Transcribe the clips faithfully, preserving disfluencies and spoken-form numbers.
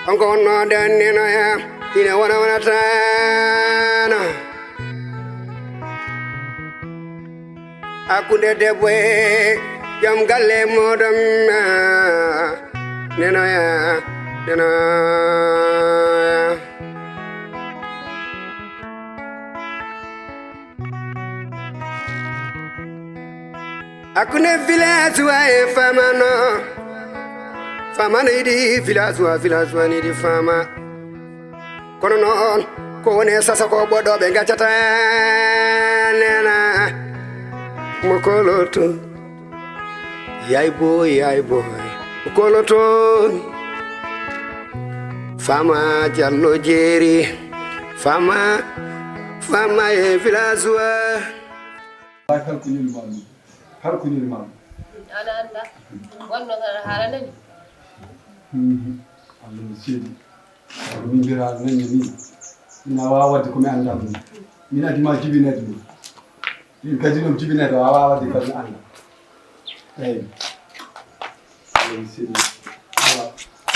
Kanko wonno danninoya, ina wona wonatano. Hakkunde debbo e joom galle muɗum, nenoya, nenoya. Hakkunde village wa e famano, famano yiɗi village wa, village wa yiɗi fama. Kono noon ko woni e sasa ko ɓoɗɗo ɓe gaccata nena mo koloto. Yay boy, yay boy, mo koloto. Fama Jallo Jeeri, fama, fama e village wa. Ay, kalko yoni ma ɗum. Kalko yoni ma ɗum. Ana annda. Wonno tan haala nani. Mhm. Allah no seedi. Kono min mbira nani ni. Min a wawa wadde ko mi annda ɗum. Min addi ma jibinede ɗum. Min kadi ɗum jibinede a wawa wadde ko mi annda. Eyyi. Allah no seedi. Awa.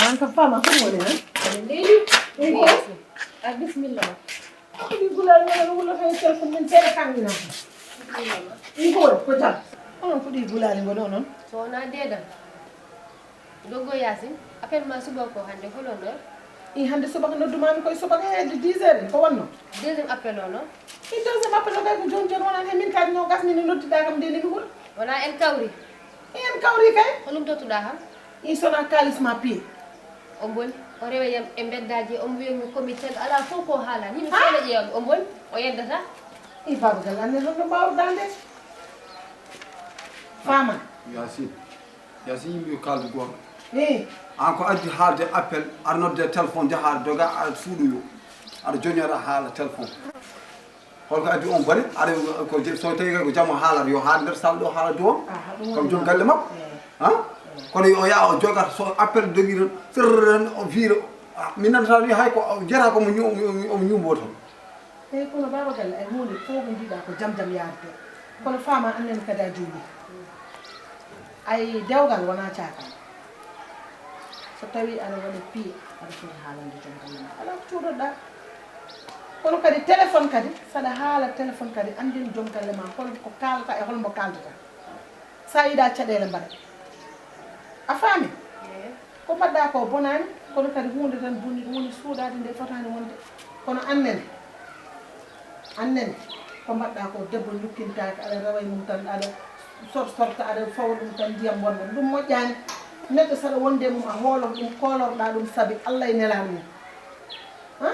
An kam fama ko woni han? Leydi. Leydi. A bismillah. Ko ɗi gulaali men wulata e téléphone men seeɗa kanngina. Ɗi ko woni ko jam. Onon ko ɗi gulaali ngoni onon? So wonaa deedam. Doggo Yaasin, appel ma suba ko hannde holo noon? I hannde subaka noddumami koye subaka hedde dix heures ko wonno? Deuxième appel o noon? I deuxième appel o kay ko jooni jooni wonani e min kadi no gasmi ne noddiɗa kam nde nemi hul. Wonaa en kawri? I en kawri kay. Ko ɗum totuɗa kam? I sona kaalis ma piye. O boni, o rewa yam e mbeddaaji, o wiya mi ko mi teg, alaa fof ko haala. Yimɓe fof ne ƴeewa mi, o boni, o yeddata. I baaba gal anne honno mbaawɗa nde? Faama. Yaasin. Yaasin yimɓe yo kaaldu goonga. An ko addi haalde appel, aɗa nodde téléphone, jaha aɗa doga, aɗa suuɗoyo, aɗa joñora haala téléphone. Holko addi on bone? Aɗa ko je-, so tawi ko jamo haalata, yo haal nder salle ɗo haala dow on. Kam joom galle makko. Ha? Kono yo yaa o joga, so appel dogi tan, sirr tan, o fiira. Ah, min nanta ni hay ko o jeyata ko mo ñu-, omo ñuubo tan. Eyi, kono Baaba Galle, ay huunde fof ko njiɗa ko jam jam yaade toon. Kono faama annen kadi a juumi. Ay dewgal wona caakan. So tawi aɗa waɗa piye, aɗa foti haalande joom galle ma. Alaa ko cuuɗoɗa. Kono kadi téléphone kadi, saɗa haala téléphone kadi, anndin joom galle ma hol ko kaalata e hol mbo kaaltata. Sa yiɗa caɗeele mbaɗa. A faami? Eey. Ko mbaɗɗa ko bonaani, kono kadi huunde tan bonni, ɗum woni suuɗaade nde fotaani wonde. Kono annene, annene, ko mbaɗɗa ko debbo ñukkintaake, aɗa rewa e mum tan, aɗa sor-, sorta, aɗa fawa ɗum tan ndiyam wonɗam. Ɗum moƴƴaani. Neɗɗo saɗa wonde e mum, a hoolo ɗum, koolorɗa ɗum sabi Allah e nelaaɗo mum. Ha?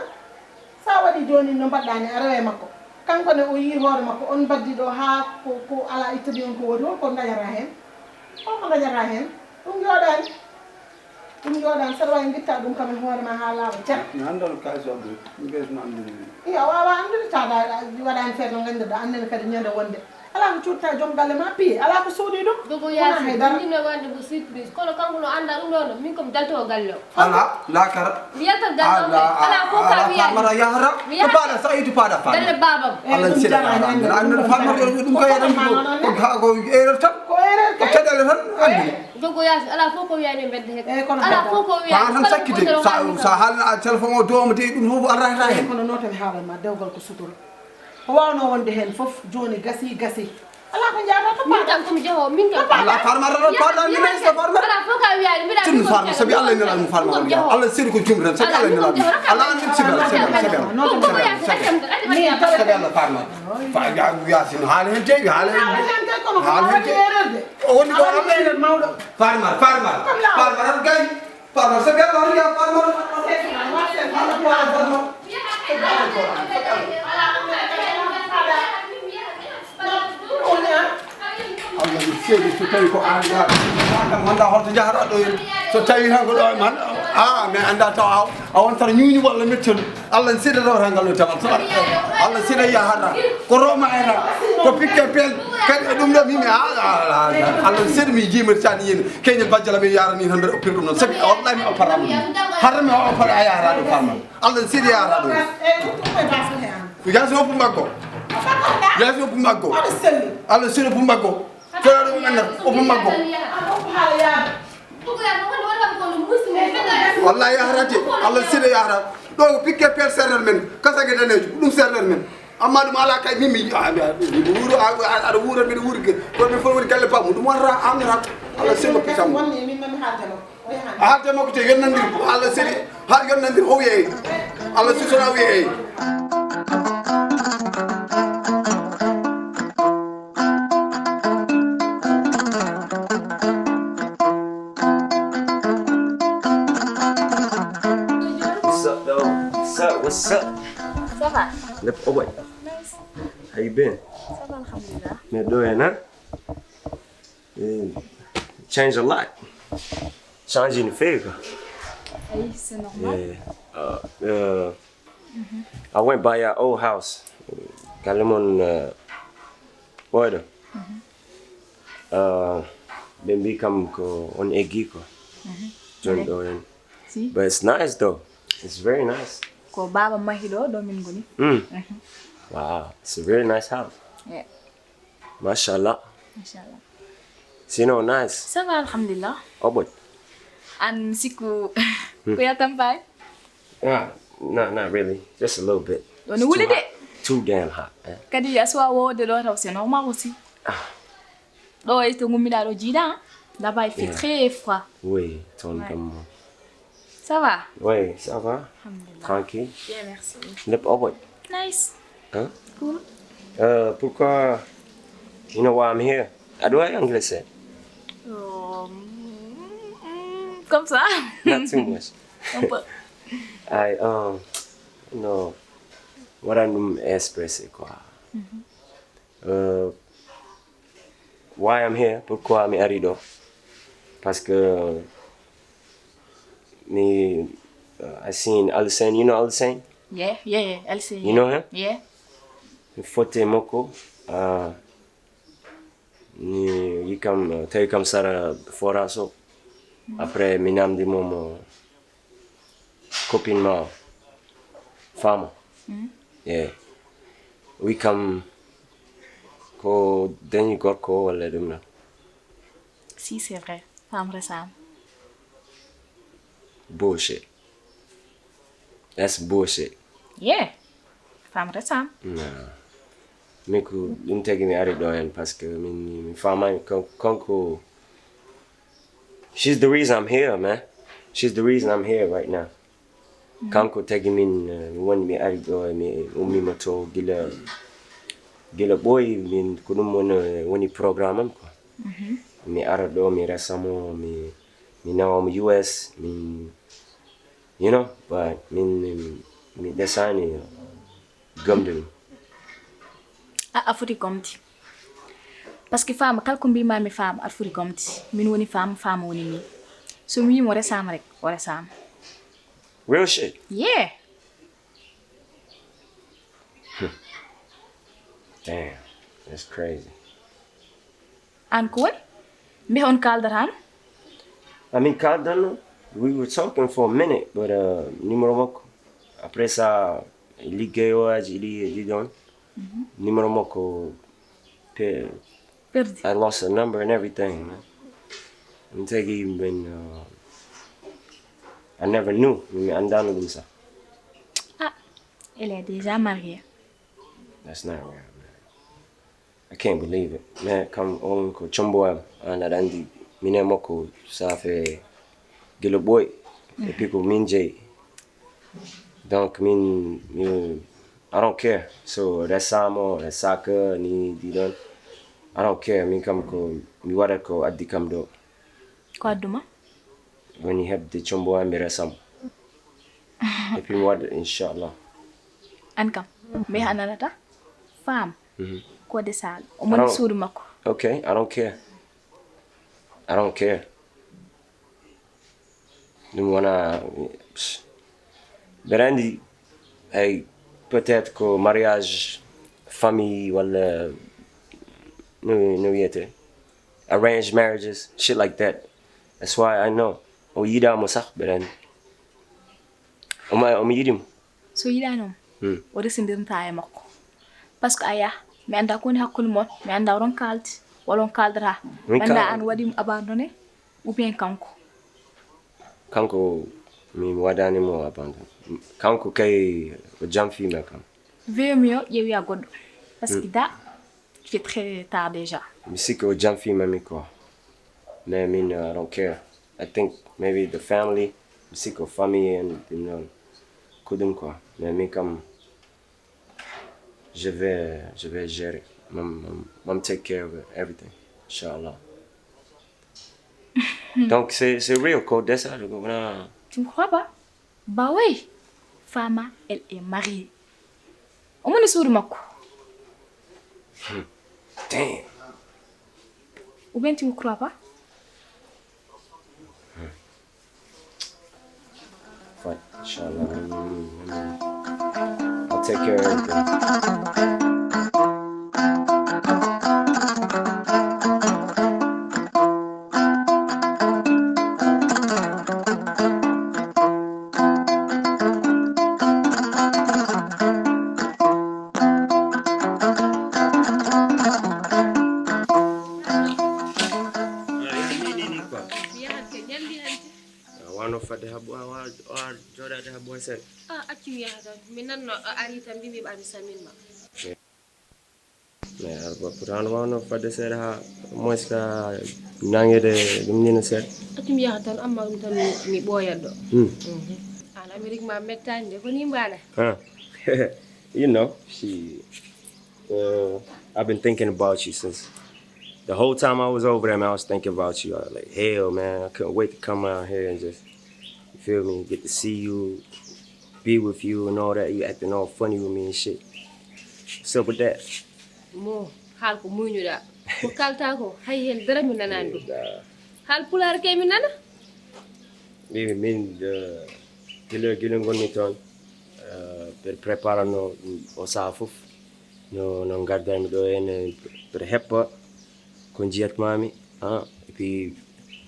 Sa waɗi jooni no mbaɗɗa ni, a rewa e makko. Kanko ne o yii hoore makko, on mbaddi ɗo haa ko, ko alaa ittani on ko woodi, hol ko dañata heen? Hol ko dañata heen? Ɗum jooɗaani. Ɗum jooɗaani, saɗa waawi ngitta ɗum kam e hoore ma haa laaɓa cer. Mi anndaa no kaalis o addoyi, mi ɓeyduma anndude ɗum. Iyo, a waawaa anndude, tawa a waɗaani feere no nganndirɗaa, annene kadi ñande wonde. Alaa ko cuuɗta joom galle ma piye, alaa ko suuɗi ɗum. Dogo Yaasin, min ndinno waɗde mo surprise, kono kanko no annda ɗum ɗo, no, min ko mi dalto o galle o. Alaa, laakara. Mi yaltat galle o kay. Alaa, fof ka wiyaani. Farmata yahata. Mi yahata. To paɗa, so a yii to paɗa, Farmata. Galle baabam. Allah seeɗa. An Farmata, ɗum kay aɗa anndi ko, ko, ko erreur tan. Ko erreur kay. Ko caɗeele tan, anndi. Dogo Yaasin, alaa fof ko wiyaani e mbedda hee. Eyi, kono alaa fof ko wiyaani. Ko an tan sakkite. Sa, sa haalna a téléphone o dooma de ɗum fof arata heen. Kono noon tan haalan ma, dewgal ko sutura. Ko waawno wonde heen fof, jooni gasii, gasii. Alaa ko njaata to min kam ko mi jehoowo, min kam. Alaa Farmata tan, Farmata, min kam. Alaa fof ka wiyaani, mbiɗa. Tinno Farmata, sabi Allah nela ɗum Farmata. Allah seeɗi ko jumri tan, sabi Allah nela ɗum. Allah min sabi Allah, sabi Allah, sabi Allah. Sabi Allah Farmata. Fa, ya, Yaasin, haala heen jeyi, haala heen. Haala heen jeyi. O woni ko Allah. Farmata, Farmata. Farmata gay. Farmata, sabi Allah, ya Farmata. Allah mi seedi, so tawi ko an yaata kam, hannda holto njahata ɗo en. So tawi tan ko ɗo man, a, mi annda taw a, a wontat ñuuñu walla metton. Allah ne seedi taw tan ngal ɗo tawa. So Allah seedi yahata. Ko Roma era, ko pikke pel, kadi e ɗum ɗo mi, mi, a, a, a, Allah ne seedi mi jiimirtani yen. Keñel bajjala mi yarani tan mbeɗa oppir ɗum noon. Sabi wallahi mi opparaama ɗum. Hara mi oppara a yahata ɗo Farmata. Allah ne seedi yahata ɗo. Ko Yaasin woppu mbaggo. Yaasin woppu mbaggo. Allah seedi woppu mbaggo. Fela ɗum men woppu mbaggo. Wallahi yahata de. Allah sida yahata. Ɗo ko pikke per serrere men. Kasake danejo. Ɗum serrere men. Amma ɗum ala kay min mi yiɗi. Ah, mi- mi- mi wuuro, a- a- aɗa wuuro, mbiɗa wuuri ke. Ko min fof woni galle pammu. Ɗum wonata amnata. Allah sida pitam. A haalde makko te yonnandir. Allah sidi. Ha yonnandir o wiye. Allah sisora wiye. What's up, though? What's up? What's up? Ça va? Lep obay. Nice. How you been? Ça va, alhamdulillah. Mbeɗo ɗo en, ha? Eh, change a lot. Change in favor. Ay, c'est normal. Yeah. Uh, uh, I went by your old house. Galle mon, uh, ɓooyɗo. Uh, ɓe mbi kam ko on eggi ko. Jon ɗo en. Si. But it's nice though. It's very nice. Ko baaba mahi ɗo, ɗo min ngoni. Mm. Wow, it's a very nice house. Yeah. Machallah. Machallah. Sinon, nice. Ça va, alhamdulillah. Oboy. An siku ko ya tampai? Ah, no, not really. Just a little bit. Woni wuli de. Too damn hot, eh? Kadi aswa wo de ɗo taw c'est normal aussi. Ah. Ɗo e to ngummiɗa ɗo jiiɗa. Là-bas il fait très froid. Oui, ton comme moi. Ça va? Oui, ça va. Alhamdulillah. Tranquille. Bien, merci. Lep oboy. Nice. Huh? Cool. Uh, pourquoi? You know why I'm here? I do I English it? Um, mm, comme ça. Not too much. Un peu. I um, no. What I'm expressing quoi. Uh, why I'm here? Pourquoi mi ari ɗo? Parce que mi uh, I seen Alsen. You know Alsen? Yeah, yeah, yeah. Alsen. You know him? Yeah. Mi fotte makko. Uh, mi yi kam uh, tawi kam sara foraso. Après mi namdi momo copine ma fama. Yeah. Wi kam ko dañi gorko walla ɗum na? Si, c'est vrai. Femme resama. Bullshit. That's bullshit. Yeah. Femme resama. No. Min ko ɗum tagi mi ari ɗo hen parce que min mi famani kanko. She's the reason I'm here, man. She's the reason I'm here right now. Kanko tagi min uh, mi woni mi ari ɗo mi ummima to gila gila ɓooyi min ko ɗum woni, woni programme am quoi. Mi ara ɗo mi resa mo mi mi nawa mo U S min you know but min mi ɗesani gomde ɗum. A a foti gomde. Parce que femme kala ko mbimami femme aɗa foti gomde. Min woni femme femme woni min. So mi wimo resama rek o resama. Real shit. Yeah. Damn, that's crazy. An ko woni? Mbe on kaldata no? Amin kaldanno. We were talking for a minute, but uh, numéro makko. Après ça, liggeyo aji ɗi ɗi ɗon. Numéro makko pe Perdi. I lost a number and everything, man. I'm taking you been uh, I never knew. Mi andano ɗum sa. Ah, elle est déjà mariée. That's not real, man. I can't believe it. Man, kam on ko combo am. An aɗa andi minen makko ça fait gila ɓooy. Et puis ko min jeyi. Donc min mi I don't care. So resama o resaka ni ɗi ɗon. I don't care. Min kam ko mi waɗat ko addi kam ɗo. Ko adduma? Woni heɓde combo am mi resamo. Et puis mi waɗa inchallah. An kam mi hananata femme. Ko de sal o moni suudu makko. Okay, I don't care. I don't care. Ɗum wona mbeɗa anndi ay peut-être ko mariage famille walla no no wiyete arranged marriages, shit like that. That's why I know. O yiɗaamo sax mbeɗa anndi. Omo omo yiɗi mo. So yiɗaano mo, o resindirta e makko. Parce que a yaha mi annda ko woni hakkunde mon, mi annda oɗon kaaldi walla on kaaldata. Mi annda an waɗi mo abandonné ou bien kanko. Kanko Mi waɗaani mo abandon. Kanko kay o janfii ma kam. Veut mieux ƴeewi a goɗɗo. Parce que da, il est très tard déjà. Mi sikki o janfii ma mi quoi. Mais min, uh, I don't care. I think maybe the family, mi sikki o famille and, you know, ko ɗum quoi. Mais min kam, je vais, je vais gérer. Mam, mam, mam take care of everything, inchallah. Donc, c'est, c'est real, ko desa, ko wona. Tu me crois pas? Bah oui. Fama, elle est mariée. Omo woni suudu makko. Damn. Ou bien tu me crois pas? Fine, inshallah. I'll take care of everything. Mi yahan kay, jalli hannde. A wano fadde habbo, a wa-, a wa-, jooɗaade habbo e seeɗa. Ah, accu mi yaha tan. Mi nanno a ari tan, mbiimi a mi samin ma. Mais ar ba pourtant wano fadde seeɗa ha moins ka nangede ɗum ni no seeɗa. Accu mi yaha tan, amma ɗum tan mi, mi ɓooyat ɗo. Hmm. Mhm. An Amérique ma mettaani de, ko ni mbaɗa? Huh. You know, she, uh, I've been thinking about you since the whole time I was over there, man, I was thinking about you. I was like, hell, man, I couldn't wait to come out here and just, you feel me, get to see you, be with you and all that. You acting all funny with me and shit. What's up with that? Mo, haal ko muuynuɗaa. Ko kaltaa ko, hay heen dara mi nanaani ɗum. Haal pulaar kay mi nana. Min, min, eh, gila, gila ngonmi toon, eh, mbeɗa préparanoo o sahaa fof. No, no ngardanmi ɗo henne, mbeɗa heppa ko njiyatmaami, ah, et puis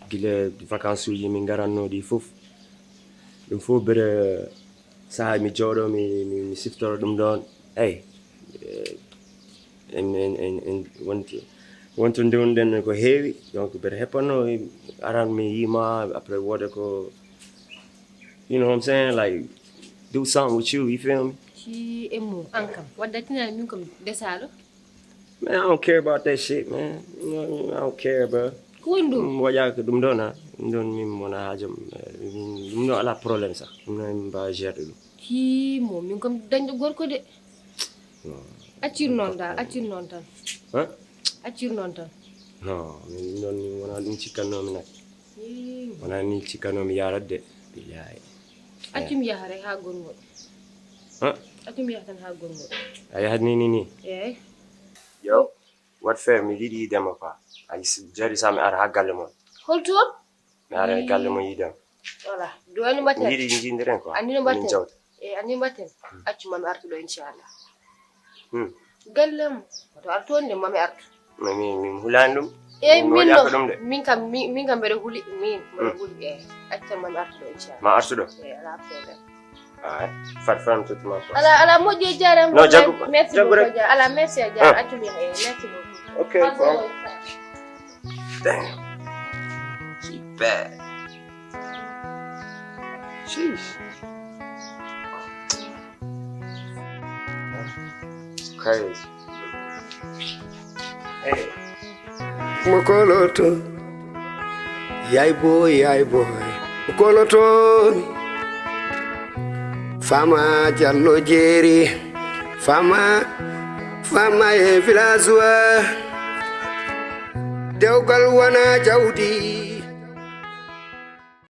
gila vacances uji min ngaratnoo ɗi fof. Ɗum fof mbeɗa sahaa mi jooɗo, mi, mi, mi siftoro ɗum ɗoon. Eyi, eh, en, en, en, en wonti, wonto ndewnuɗen ko heewi. Donc, mbeɗa heppanno, aran mi yima, après wooda ko, you know what I'm saying? Like, do something with you, you feel me? Ci emu, an kam, wadda tinani min kam desaɗo. Man, I don't care about that shit, man. You know what I mean? I don't care, bro. Ko woni ɗum? Ɗum waɗa ko ɗum ɗon, ah. Ɗum ɗon min wona haajam. Ɗum ɗon ala problème sax. Ɗum ɗon min mbawa gérde ɗum. Hii, mo, min kam dañɗo gorko de. Non. Accir noon da, accir noon tan. Hein? Accir noon tan. Non, min ɗum ɗon min wona ɗum cikkannoomi nak. Hii. Wona ni cikkannoomi yarat de. Billahi. Accum yaha rek haa gongol. Huh? Accum yaha tan haa gongol. A yahat ni, ni, ni? Eey. Yo, what fair, mi yiɗi yiide ma quoi. A jari sa mi ara haa galle mon. Holto? Mi ara e galle mon yiide ma. Voilà. Do ani mbatten. Mi yiɗi njindiren quoi. Ani no mbatten. Min jawta. Eey, ani mbatten. Accu ma mi artuɗo inchallah. Hmm. Gallem. To artu on de mami artu. Min, min, min hulaani ɗum. Eey, min no. Min kam, min, min kam mbeɗa huli, min, mbeɗa huli, eey. Acca mami artu ɗo, inchallah. Ma artu ɗo? Eey, alaa problème. Ay, fat fam tout ma. Ala, ala moƴƴi e jaaraama. No, jaggu, merci beaucoup, jaggu rek. Ala, merci a jaaraama. Ah. Accu mi, eey, merci beaucoup. Ok, bon. Damn. She bad. Sheesh. Crazy. Hey. Mo koloto. Yay boy, yay boy. Mo koloto mi. Fama Jallo Jeeri. Fama, fama e village wa. Dewgal wana jawdi.